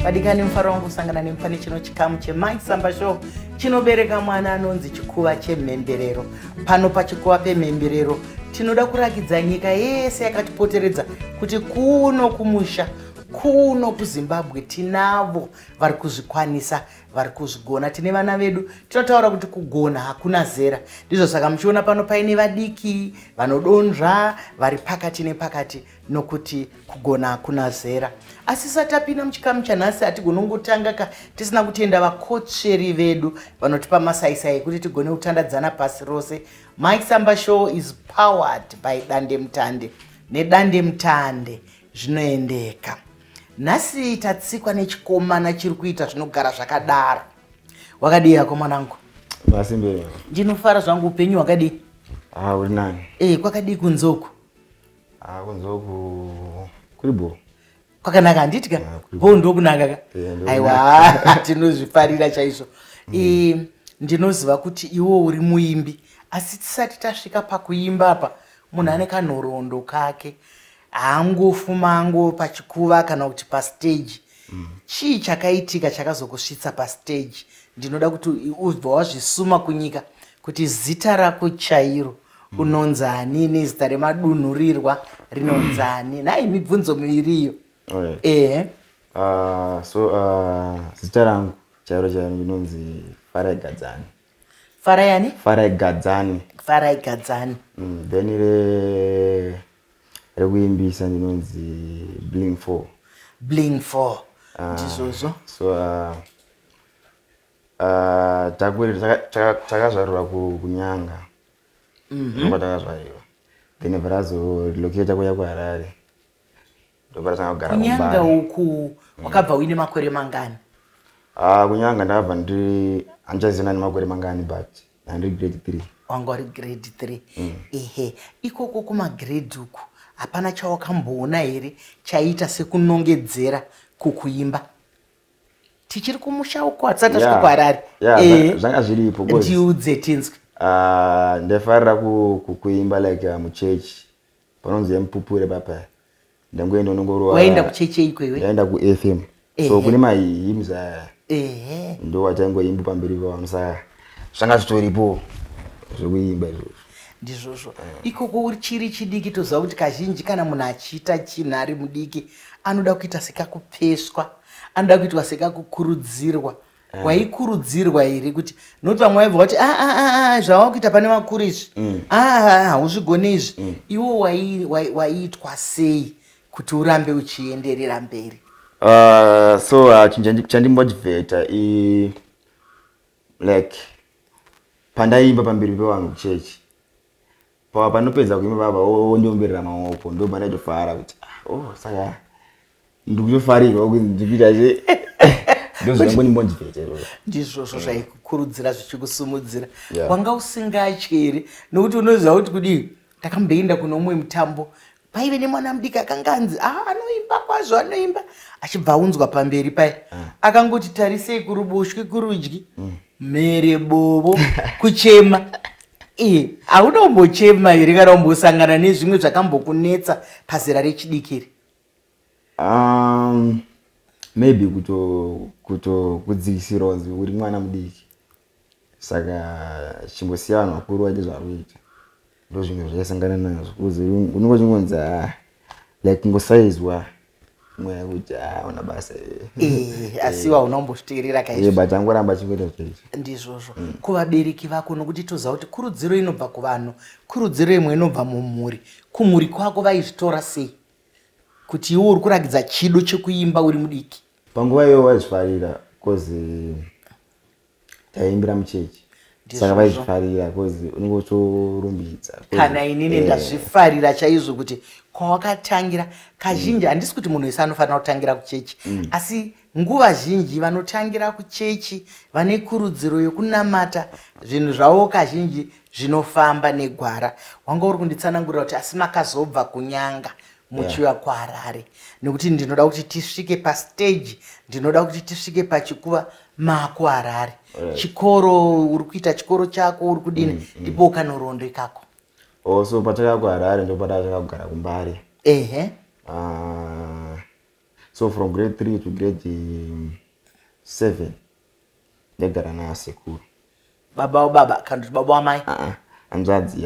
Vadikani, mufaro wangu kusangana nemi pane chino chikamu cheMike Samba Show chinobereka mwana anonzi Chikuva Chemhemberero. Pano paChikuva Pemhemberero tinoda kurakidza nyika yese yakatipoteredza kuti kuno kumusha, kuno kuZimbabwe, tinavo vari kuzvikwanisa, vari kuzvigona. Tine vana vedu. Tinotaura kuti kugona hakuna zera. Ndizvo saka muchiona pano paine vadiki, vanodonzva, vari pakati nepakati, nokuti kugona hakuna zera. Asi satapinda muchikamu chanhasi, hatigonongotanga ka tisina kutenda vakotsveri vedu vanotipa masaisai ekuti tigone kutandadzana pasi rose. Mike Samba Show is powered by Dande Mutande. Nedande Mutande zvinoendeka. Nhasi tatsikwa nechikomana chiri kuita zvinogara zvakadaro. Wakadii yako, mwanangu? Vasimbere. Ndinofara zvangu. Upenyu hwakadii? Ah, uri nani. Kwakadii kunzoku? Ah, kunzoku kuri bo. Kwakanaka, handiti ka? Ya, kuri. Bo, ndokunaka ka? Eh, ndokunaka. Aiwa, tinozvifarira chaizvo. Ndinoziva kuti iwo uri muimbi, asi tisati tasvika pakuimba apa, munhu ane kanhoroondo kake, haangofumango pachikuva kana kuti pastage. Chii chakaitika chakazokusvitsa pastage? Ndinoda kuti ubva wazvisuma kunyika kuti zita rako chairo unonzani, nezita remadunhurirwa rinonzani. Nhai, mibvunzo miviri iyo. Alright. Ehe. So zita rangu chairo chairo ndinonzi Farai Gadzani. Farayani? Farai Gadzani. Farai Gadzani. Then rekuimbisa ndinonzi Bling 4. Bling 4. Ndizvozvo. So takazvarirwa kuNyanga. Ndokwatakazvarirwa. Then bva kuya kuHarare. Ndobva tatanga kugara Kunyanga kuMbare. uku wakabva uine makore mangani? Ah, kuNyanga ndakabva ndiri, handichaziva nemakore mangani, but ndandiri grade 3. Wanga uri grade 3. Ehe, ikoko kumagrade uku hapana chawakamboona here chaiita sekunongedzera kukuimba? Tichiri kumusha uko, hatisati tasvika kuHarare. Yeah, zvanga zviripo Ndiudze tinzwe. Ah, ndaifarira kuimba like muchechi panonzi Mupupure papa, ndangoenda unongorova. Waenda kuchechi eiko iwe? Ndaenda kuFM, so kune mahymns aya, ndo wataingoimba pamberi pavanhu, saka zvanga zvitoripo zvekuimba izvozvo. Ndizvozvo. Ikoko uri chiri chidiki, toziva kuti kazhinji kana munhu achiita chinhu ari mudiki anoda kuita sekakupeswa, anoda kuitwa sekakukurudzirwa. Waikurudzirwa here kuti, nokuti vamwe vaibva kuti, "Ah, ah, ah, ah, zvava kuita pane vakuru izvi, ah, ah, hauzvigone izvi." Iwo waiitwa sei kuti urambe uchienderera mberi? So chinhu chandimotivheta i like pandaimba pamberi pevanhu kuchechi, panopedza kuimba baba wondiomberera maoko, ndo pandaitofara kuti, "Ah, oh, saka ndikutofarirwa kuti ndikuita che." Ndo zvinongondimotivheta izvozvo. Ndizvozvo zvaikukurudzira, zvichikusumudzira. Yeah. Wanga usingatyi here? Nokuti unoziva kuti kudii, ndakamboenda kuno umwe mutambo, paive nemwana mudiki akanga anzi, "Ah, anoimba kwazvo, anoimba." Achibva aunzwa pamberi paya, akangoti tarisei kuruboshwe, kurudyi, mhere bovo, kuchema. Hauna kumbochema here kana kumbosangana nezvimwe zvakambokunetsa pazera rechidikiri? Maybe kuto kudzikisirwa kunzi uri mwana mudiki, saka chimbosiya vanhu vakuru vaite zvari kuita. Ndo zvinhu zvaisangana nazvo, kuzi unenge uchingonzi, ah, like kungosaizwa mweya kuti, ah, una basa. Asi hauna kumbozviteerera kaizvo? But angoramba achingoita zvaita. Ndizvozvo. Kuvabereki vako, nokuti toziva kuti kurudziro inobva kuvanhu, kurudziro imwe inobva mumhuri, kumhuri kwako vaizvitora sei kuti iwe uri kurakidza chido chekuimba uri mudiki? Panguva iyoyo vaizvifarira, cause taiimbira muchechi, saka vaizvifarira, cause unenge uchorumbidza. Kana inini ndazvifarira chaizvo kuti kwawakatangira kazhinji, handisi kuti munhu wese anofanira kutangira kuchechi, asi nguva zhinji vanotangira kuchechi vane kurudziro yokunamata, zvinhu zvavo kazhinji zvinofamba negwara. Wanga uri kunditsanangurira kuti asi makazobva kuNyanga muchiuya kuHarare, nekuti ndinoda kuti tisvike pastage, ndinoda kuti tisvike pachikuva makuHarare. Chikoro, uri kuita chikoro chako, uri kudini? Ndipo kanhoroondo ikako. Oh, so pataka kuHarare ndo patakatanga kugara kuMbare. Ah, So from grade 3 to grade 7 ndaigara nasekuru. Baba wababa kana kuti baba wamai? Hanzvadzi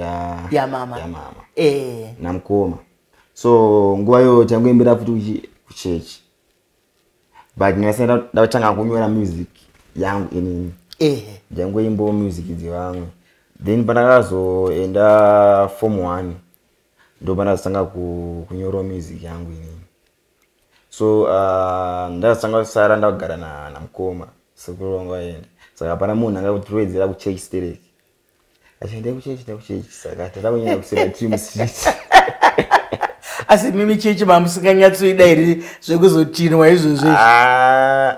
yamama. Yamama namukoma. So nguva iyoyo tangoimbira futi kuchechi, but ndingasai ndatanga kunyora music yangu inini. Ndangoimbawo music dzevamwe. Then pandakazoenda form 1, ndo pandazotanga kunyorawo music yangu inini. So ndazotanga kusara ndakugara namukoma, sekuru vangu vaenda, saka hapana munhu angakutirowedzera kuchechi stereki achiendai kuchechi, ndai kuchechi. Saka tata kunyanya kuswera tiri mustreet. Asi mimi chechi mamusinganyatsoida here zvekuzotinwa izvozvo? Ah,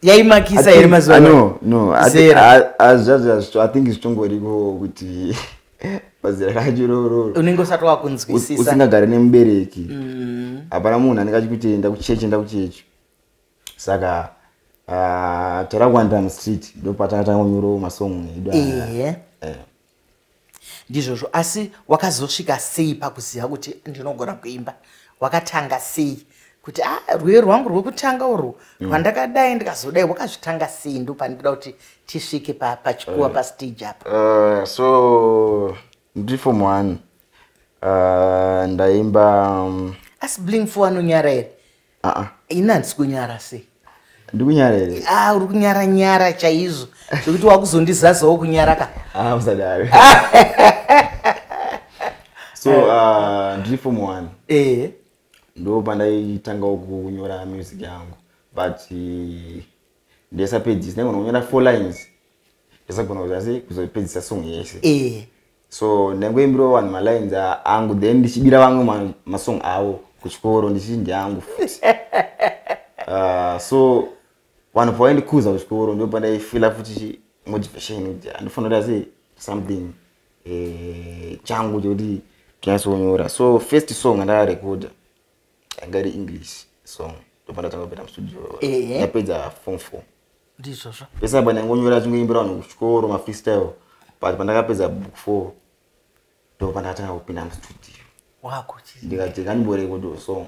yaimakisa here mazuva? No, no. Zera. Azvazvo, I think zvitongoriko kuti pazera racho iroro unenge usati wakunzwisisa. Usingagari nemubereki, hapana munhu anenge achikuti enda kuchechi, enda kuchechi. Saka tarakuwandira mustreet, ndo patakatanga kunyorawo masong edu aya. Ndizvozvo. Asi wakazosvika sei pakuziva kuti ndinogona kuimba? Wakatanga sei kuti a rwiyo rwangu rwekutanga urwu rwandakadai ndikazodai? Wakazvitanga sei? Ndo pandinoda kuti tisvike pachikuva, pastage apa. So ndiri form 1, ndaimba Asi Bling 4 anonyara here? Uh-uh. Ini handisi kunyara sei? Ndikunyara here? A, uri kunyara nyara chaizvo zvekuti wakuzondizazawo kunyara ka. Ah, musadaro. So ndiri form 1, ndo pandaitangawo kunyora music yangu, but ndisapedzisa. Ndaigona kunyora four lines, ndisagona kuzasi kuzopedzisa song yese. So ndangoimbirawo vanhu malines angu, then ndichibira vamwe masong avo kuchikoro, ndichiti ndeangu futi. So vanhu pavaindikuza kuchikoro, ndo pandaifila futi motivation kuti handifanira kuita sei something changu chekuti ndinyatsonyora. So first song andakarekodha yanga iri English song. Ndo pandatanga kupinda mustudio. Ndapedza form 4. Ndizvozvo. Pese apa ndaingonyora, chingoimbira vanhu kuchikoro mafreestyle, but pandakapedza book 4, ndo pandakatanga kupinda mustudio. Wakuti ndikati ngandimborekodho song.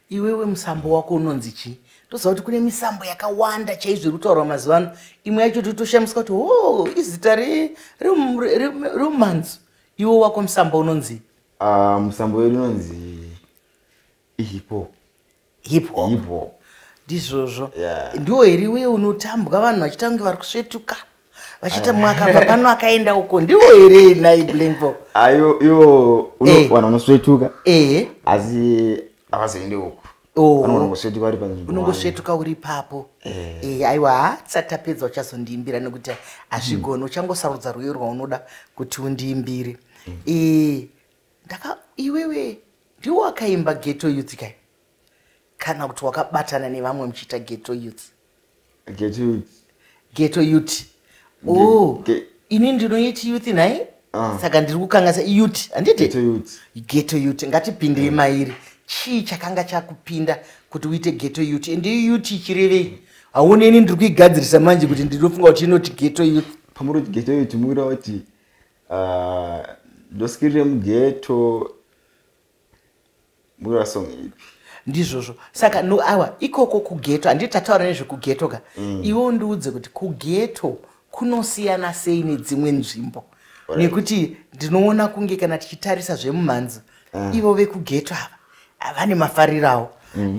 Iwewe, musambo wako unonzi chii? Toziva kuti kune misambo yakawanda chaizvo iri kutaurwa mazuva ano. Imwe yacho totoshamiswa kuti ho, izita remumanzo. Iwe wako musambo unonzi? Musambo wedu unonzi ihip hop. Hip hop. Hip hop. Ndizvozvo. Yeah. Ndiwo here uye unotambwa vanhu vachiita kunge vari kusvetuka, vachiita mumwe akabva pano akaenda uko? Ndiwo here nai Bling 4? Ayo, iwo vanhu vanosvetuka, asi havazoendi uko. Vanogona kungosvetuka vari panzvimbo. Unongosvetuka uri ipapo. Aiwa, hatisati tapedza uchazondiimbira, nekuti hazvigoni. Uchangosarudza rwiyo rwaunoda kuti undiimbire. Ndaka iwewe ndiwo wakaimba Ghetto Youth kai, kana kuti wakabatana nevamwe muchiita Ghetto Youth? Ghetto Youth. Ghetto Youth, oh. Ini ndinoiti youth nhai. Ah. Saka ndiri kukanganisa. Youth, handiti? Ghetto Youth. Ghetto Youth. Ngatipindei mairi. Chii chakanga chakupinda kuti uite Ghetto Youth? Ende youth ichirevei? Haone, ini ndiri kuigadzirisa manje kuti ndinofunga kuti inoti Ghetto Youth. Pamuri kuti Ghetto Youth, mukureva kuti ndosikirire mughetto, mukureva song ipi? Ndizvozvo. Saka no, awa ikoko kughetto, handiti tataura nezvekughetto ka? Iwe undiudze kuti kughetto kunosiyana sei nedzimwe nzvimbo, nekuti ndinoona kunge kana tichitarisa zvemumhanzo, ivo vekughetto ava vane mafariro avo,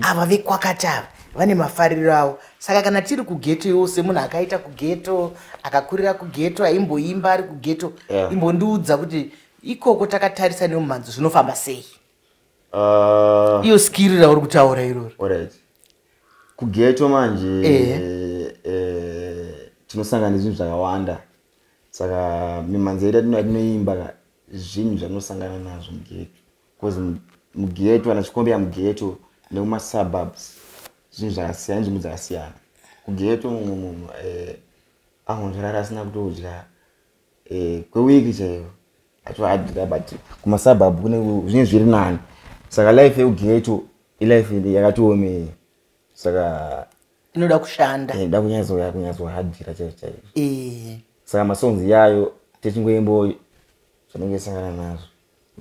ava vekwakati ava vane mafariro avo. Saka kana tiri kughetto, iwo semunhu akaita kughetto, akakurira kughetto, aimboimba ari kughetto, imbondiudza kuti ikoko takatarisa nemumhanzo zvinofamba sei? Iyo skiri rauri kutaura iroro. Alright, kughetto manje, tinosangana nezvinhu zvakawanda. Saka mimhanzi yedu yatinoimba ka, zvinhu zvatinosangana nazvo mughetto, because mughetto, kana chikombeya mughetto nekumasuburbs, zvinhu zvakasiyana, nzvimbo dzakasiyana. Kughetto mumwe munhu angonzorara asina kutodya kwewiki chaiyo, achoadya, but kumasuburb kune zvinhu zviri nani. Saka life yekughetto ilife yakatiomei, saka inoda kushanda. Da kunyatsohadhira chaizvo chaizvo. Saka masongs yayo techingoimbo zvanenge sangana nazvo,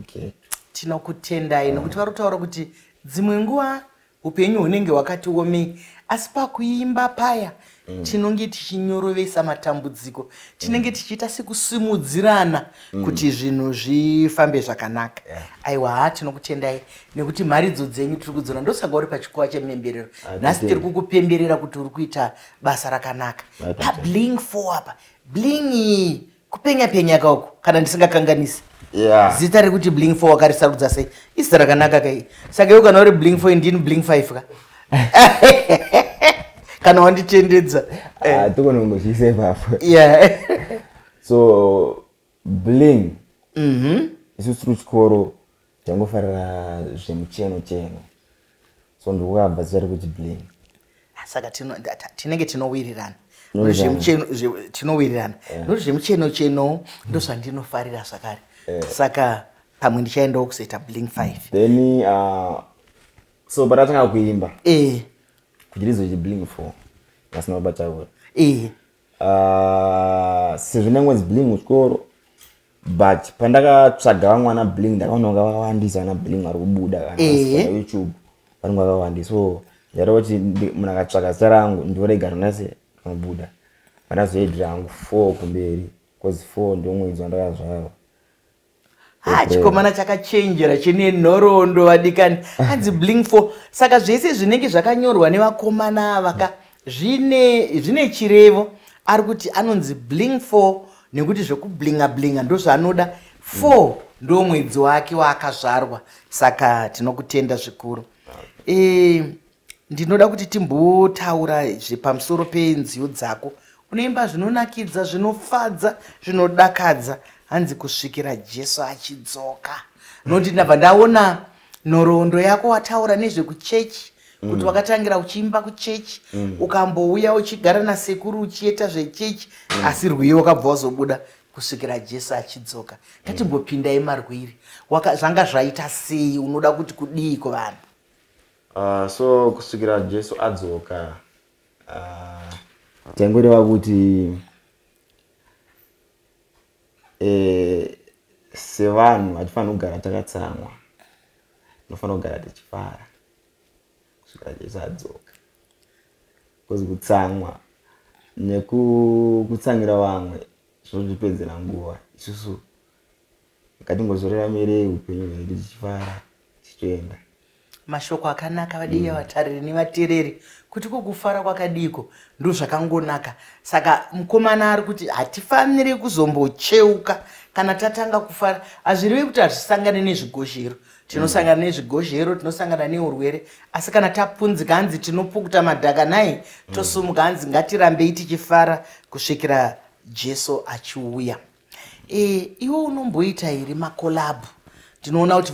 okay. Tinokutendai, nekuti vari kutaura kuti dzimwe nguva Upenyu hunenge hwakati omei, asi pakuimba paya tinonge tichinyorovesa matambudziko, tinenge tichiita sekusimudzirana kuti zvinhu zvifambe zvakanaka. Aiwa, ha, tinokutendai nekuti mharidzo dzenyu tiri kudzona. Ndosaka uri pachikuva chemhemberero nhasi. Tiri kukupemberera kuti uri kuita basa rakanaka. PaBling 4 apa, bling kupenya penya kauku, kana ndisingakanganisi. Zita rekuti Bling 4 wakarisarudza sei? Izita rakanaka kai. Saka iwe kana uri Bling 4, ndini Bling 5 ka, kana wanditendedza. Ah, togona kungozviisa ipapo. So bling, isusu tiri kuchikoro tangofarira zvemucheno cheno, so ndikukabva zita rekuti bling. Saka tinenge tinowirirana. Tinowirirana nokuti zvemucheno cheno ndozvandinofarira zvakare. Saka pamwe ndichaendawo kuzoita Bling 5. Then so patatanga kuimba, kuti rizoiti Bling 4 vasina kubataura, sezvo ndangonzi bling kuchikoro, but pandakatsvaga vamwe vana bling, ndakaona kunga vakawandisa vana bling vari kubuda kana YouTube vanenge vakawandisa. So ndaida kuti munhu akatsvaga zita rangu ndorega rinase rinobuda. Pandazoedhira hangu 4 kumberi, because 4 ndomwedzi wandakazvarwa. Ha, chikomana chakachenjera, chine nhoroondo, vadikani. Hanzi Bling 4. Saka zvese zvinenge zvakanyorwa nevakomana ava ka zvine chirevo. Ari kuti anonzi Bling 4 nekuti zvekublinga blinga ndozvaanoda. 4 ndo mwedzi wake waakazvarwa. Saka tinokutenda zvikuru. Ndinoda kuti timbotaura zvepamusoro penziyo dzako. Unoimba zvinonakidza, zvinofadza, zvinodakadza. Hanzi "Kusvikira Jesu achidzoka". Nokuti ndabva ndaona nhoroondo yako, wataura nezvekuchechi kuti wakatangira uchiimba kuchechi, ukambouya uchigara nasekuru uchiita zvechechi, asi rwiyo wakabva wazobuda "Kusvikira Jesu achidzoka". Ngatimbopindai marwiri. Zvanga zvaita sei? Unoda kuti kudii kuvanhu? So "Kusvikira Jesu adzoka", taingoreva kuti sevanhu hatifaniri kugara takatsamwa, tinofanira kugara tichifara kusvikira Jesu adzoka, because kutsamwa nekutsamwira vamwe zvinotipedzera nguva. Isusu ngatingozoreramirei upenyu hwedu tichifara, tichitoenda. Mashoko akanaka, vadiwa vatariri nevateereri, kuti kukufara kwakadiko ndo zvakangonaka. Saka mukomana ari kuti hatifaniri kuzombocheuka kana tatanga kufara. Hazvirevi kuti hazvisangane nezvigozhero. Tinosangana nezvigozhero, tinosangana neurwere, asi kana tapunzika, hanzi tinopukuta madhaka nai, tosumuka. Hanzi ngatirambei tichifara kusvikira Jesu achiuya. Iwe unomboita here macollabo? Ndinoona kuti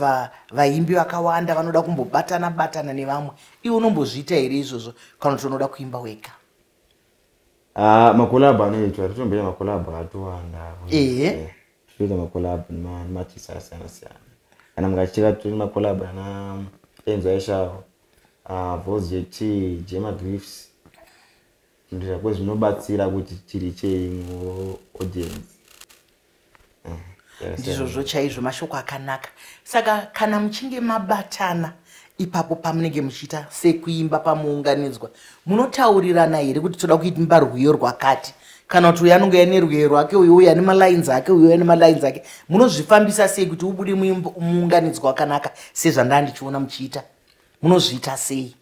vaimbi vakawanda vanoda kumbobatana batana nevamwe. Iwe unombozviita here izvozvo, kana kuti unoda kuimba wega? Ah, macollabo anoitwa. Titomboita macollabo akatowanda. Tinoita macollabo nemaartist akasiyana siyana. Kana mukacheka, tiri macollabo ana Enzo Aishavo, Vos Jt, Jema Griffs. Ndizvakwe zvinobatsira kuti tiri cheimwe audience. Ndizvozvo chaizvo, mashoko akanaka. Saka kana muchinge mabatana ipapo, pamunenge muchiita sekuimba pamuunganidzwa, munotaurirana here kuti toda kuimba rwiyo rwakati, kana kuti uyu anonge ane rwiyo rwake, uyu uyu ane malines ake, uyu ane malines ake? Munozvifambisa sei kuti ubude muunganidzwa wakanaka sezvandaa ndichiona muchiita? Munozviita sei?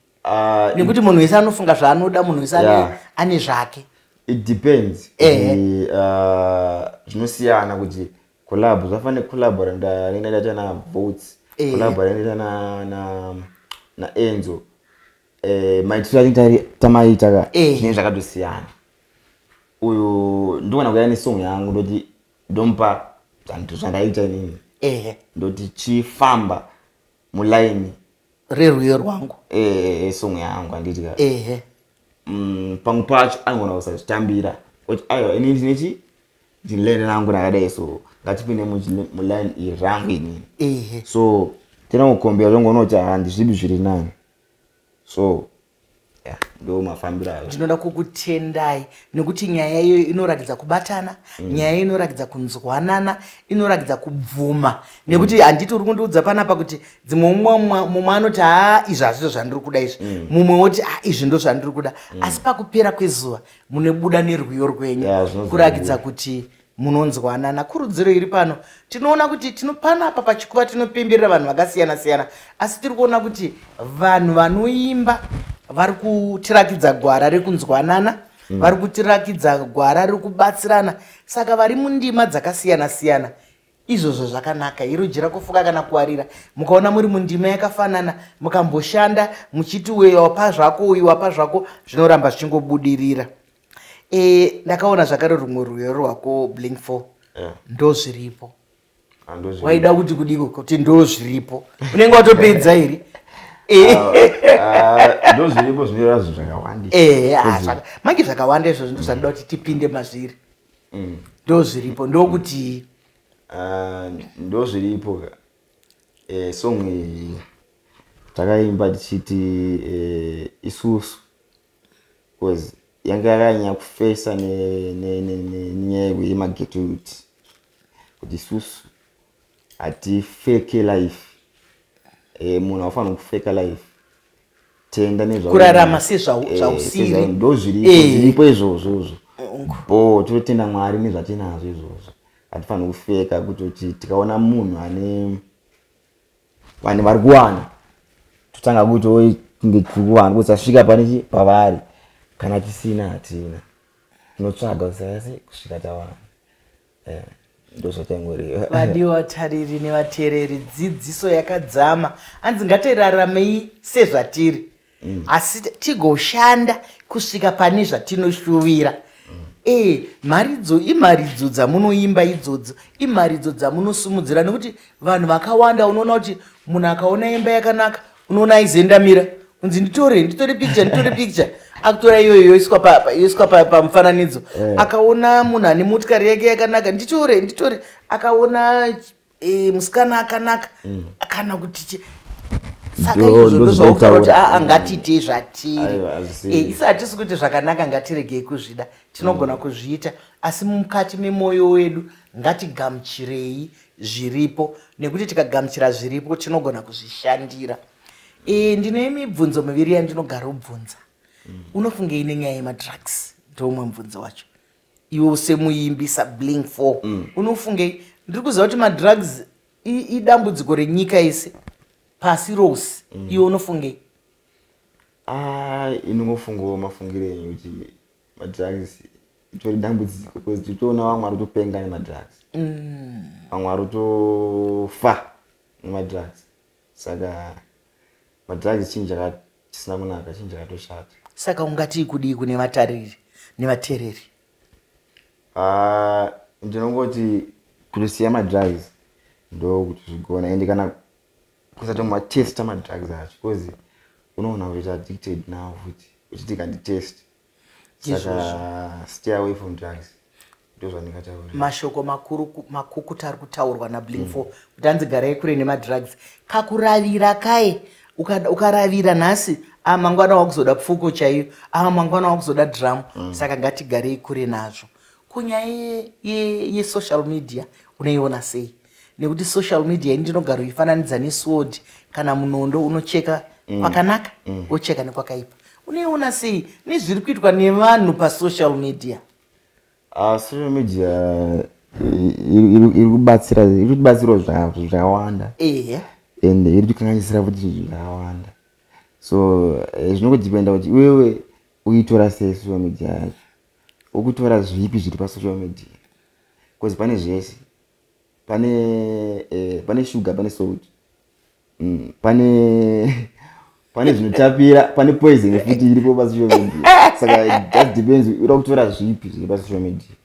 Nekuti munhu wese anofunga zvaanoda, munhu wese ane zvake. It depends. Zvinosiyana kuti collab zvafanira collab ndanenge ndaita naVotes, collab randaita naEnzo, maitiro atinge tamaita ka zvinenge zvakatosiyana. Uyu ndogona kuuya nesong yangu, ndoti ndomupa zvandaita inini, ndoti chifamba mulaini rerwiyo rwangu. Song yangu, handiti ka? Pamwe pacho anogona kusazvitambira, oti aiwa, inini ndinechi ndine line rangu rakadai, so ngatipinde muline iri rangu inini. So tinangokombera, tongoona kuti ha, ndizvipi zviri nani. So Yeah, ndo mafambiro azvo. Ndinoda kukutendai nekuti nyaya iyoyo inoratidza kubatana, nyaya inoratidza kunzwanana, inoratidza kubvuma, nekuti handiti uri kundiudza panapa kuti dzimwe mumwe anoti, "Haa, izvi hazvizvo zvandiri kuda izvi," mumwe woti, "Ah, izvi ndo zvandiri kuda," asi pakupera kwezuva munobuda nerwiyo rwenyu Yeah, zvinozobuda. Kurakidza kuti munonzwanana. Kurudziro iri pano, tinoona kuti tino panapa pachikuva tinopemberera vanhu vakasiyana siyana, asi tiri kuona kuti vanhu vanoimba vari kutirakidza gwara rekunzwanana, vari kutirakidza gwara rekubatsirana. Saka vari mundima dzakasiyana siyana, izvozvo zvakanaka. Iro jira kufuka kana kuwarira, mukaona muri mundima yakafanana, mukamboshanda muchiti uyu wapa zvako, uyu wapa zvako, zvinoramba zvichingobudirira. Ndakaona zvakare rumwe rwiyo rwako, Blink 4, "Ndo zviripo." Handozviripo. Waida kuti kudiko kuti "ndo zviripo"? Unenge watopedza here? Ah, ndo zviripo zvinoreva zvinhu zvakawandisa. Ah, mange zvakawanda izvozvo, ndo zvandoda kuti tipinde mazviri. Ndo zviripo ndokuti? Ah, ndo zviripo ka. Song iyi takaimba tichiti isusu, because yanga yakanyanya kufesa nenyaya yemaghetto youth, kuti isusu hatifeke life. Munhu haufaniri kufeka life, tenda nezvauri. Kurarama zvausiri. Ndo zviripo. Zviripo izvozvozvo bo, totenda Mwari nezvatinazvo izvozvo. Hatifaniri kufeka kutoti tikaona munhu ane vanhu vari kuwana, totanga kuti oi, tinge tiri kuwana kuti tasvika pane chi pavari. Kana tisina, hatina, tinotsvaga kusase kusvika tawana. Ndo zvataingoreva. Vadiwa tariri nevateereri, dzidziso yakadzama. Hanzi ngatiraramei sezvatiri, asi tigoshanda kusvika pane zvatinoshuvira. Mharidzo imharidzo dzamunoimba idzodzo, imharidzo dzamunosumudzira, nekuti vanhu vakawanda, unoona kuti munhu akaona imba yakanaka, unoona aizendamira kunzi, "Nditore, nditore picture, nditore picture," akutora iyoyo, yoiswa pamufananidzo. Akaona munhu ane motikari yake yakanaka, "Nditore, nditore." Akaona musikana akanaka kana kuti saka izvozvo ndo ndozvautaura kuti zvinotaura. aa, ngatiitei zvatiri. Aiwa, hazvisiri. Isi hatisi kuti zvakanaka ngatiregei kuzvida, tinogona kuzviita, asi mukati memwoyo wedu ngatigamuchirei zviripo, nekuti tikagamuchira zviripo tinogona kuzvishandira. Ndine mibvunzo miviri yandinogara kubvunza. Unofungei nenyaya yemadrugs? Ndoumwe mubvunzo wacho. Iwe semuimbi, saBlink 4, unofungei? Ndiri kuziva kuti madrugs idambudziko renyika yese, pasi rose. Iwe unofungei? Ah, inongofungawo mafungiro enyu kuti madrugs itori dambudziko, because titoona vamwe vari kutopenga nemadrugs, vamwe vari kutofa nemadrugs. Saka madrugs chinhu chisina kunaka, chinhu chakatoshata. Saka ungati kudii kune vatariri nevateereri? Ah, ndinongoti kutosiya madrugs ndo kuti zvigona, ende kana kusatomatesta madrugs acho, because unoona kutoita addicted now futi uchiti kanditest. Saka stay away from drugs, ndo zvandingataura. Mashoko makuru makukuta ari kutaurwa naBlink 4 kuti anzi garai kure nemadrugs. Kakuravira kaye, ukaravira nhasi, a mangwana wakuzoda pfuko chaiyo, a mangwana wakuzoda drum. Saka ngatigarei kure nazvo. Kunyaya yesocial media unoiona sei? Nekuti social media ini ndinogara uifananidza nesword kana munondo, unocheka kwakanaka, wocheka nekwakaipa. Unoiona sei nezviri kuitwa nevanhu pasocial media? Ah, social media iri kubatsira, iri kutibatsirawo zvakawanda ende iri kutikanganisira futi zvinhu zvakawanda. So zvinongodependa kuti iwewe uitora sei social media yacho, ukutora zvipi zviri pasocial media, because pane zvese, pane shuga, pane salt, pane zvinotapira, pane poison futi iripo pasocial media. Saka it just depends uda kutora zvipi zviri pasocial media,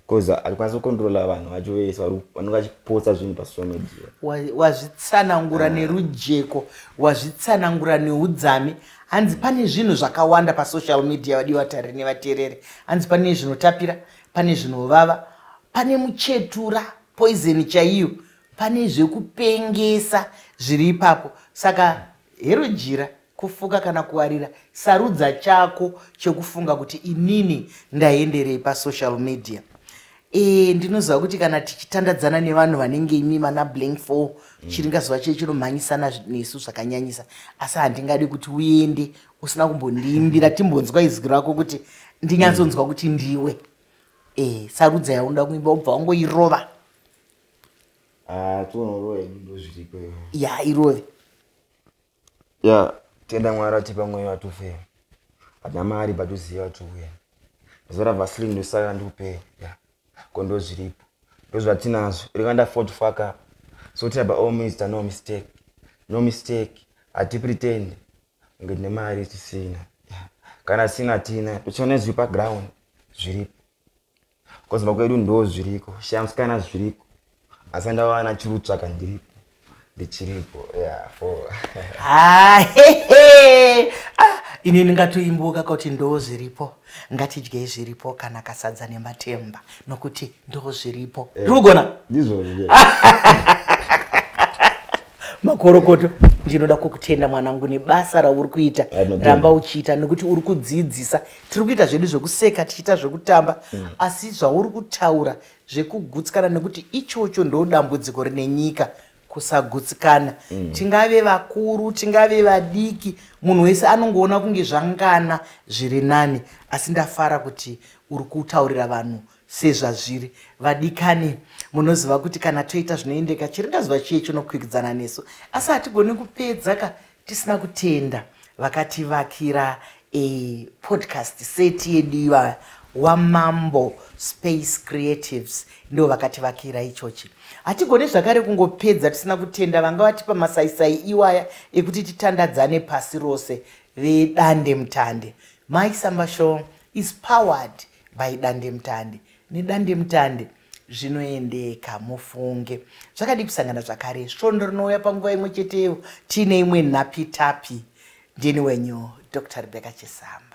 because hatikwanisi kucontrola vanhu vacho vese vanenge vachiposta zvinhu pasocial media. Wazvitsanangura nerujeko, wazvitsanangura neudzami. Hanzi pane zvinhu zvakawanda pasocial media, vadiwa tariri nevateereri. Hanzi pane zvinotapira, pane zvinovava, pane muchetura, poison chaiyo, pane zvekupengesa zviri ipapo. Saka hero jira. Kufuka kana kuwarira, sarudza chako chekufunga kuti inini ndaenderei pasocial media. Ndinoziva kuti kana tichitandadzana nevanhu vanenge imi vana Blank 4, chiringazuva chee chinomhanyisana nesu zvakanyanyisa, asi handingadi kuti uende usina kumbondiimbira, timbonzwa izwi rako kuti ndinyatsonzwa kuti ndiwe. Sarudza yaunoda kuimba, ubva wangoirova. Ah, tionorova ndozviripo. Ya, irove. Ya, tenda Mwari atipa mweya watufe, hatina mari batuziva tuuya zora vaseline, ndosaka ndikupe ya ko ndozviripo, ndozvatinazvo. Rikanda 40 fuck up, so try by all means ta no mistake, no mistake, hatipretend kunge tine mari tisina. Yeah. Kana sina tina tochiona zviri paground zviripo, kuzimba kwedu ndo zviriko, shamusikana zviriko, asi andawana chiri kutsvaka ndiripo, ndichiripo yeah for Hahehe, ah, ini ndingatoimbuka kuti ndo zviripo, ngatidyei zviripo, kana kasadza nematemba, nokuti ndo zviripo. Ndiri kugona. Ndizvozvo. Makorokoto, ndinoda kukutenda mwanangu nebasa rauri kuita. Ndinotenda. Ramba uchiita, nekuti uri kudzidzisa. Tiri kuita zvedu zvekuseka, tichiita zvekutamba, asi zvauri kutaura zvekugutsikana, nekuti ichocho ndo dambudziko rine nyika, kusagutsikana. Tingave vakuru, tingave vadiki, munhu wese anongoona kunge zvangana zviri nani, asi ndafara kuti uri kutaurira vanhu sezvazviri. Vadikani, munoziva kuti kana toita zvinoendeka, chiringazuva chiye chinokwikwidzana nesu, asi hatigoni kupedza ka tisina kutenda vakativakira podcast set yedu iva waMambo Space Creatives, ndo vakativakira ichochi. Hatigoni zvakare kungopedza tisina kutenda vanga vatipa masaisai iwaya ekuti titandadzane pasi rose, vedande mutande. Mai Samba Show is powered by dande mutande. Nedande mutande zvinoendeka, mufunge. Zvakadi kusangana zvakare svondo rinouya panguva imwe cheteyo, tiine imwe nhapitapi. Ndini wenyu Dr Rebecca Chisamba.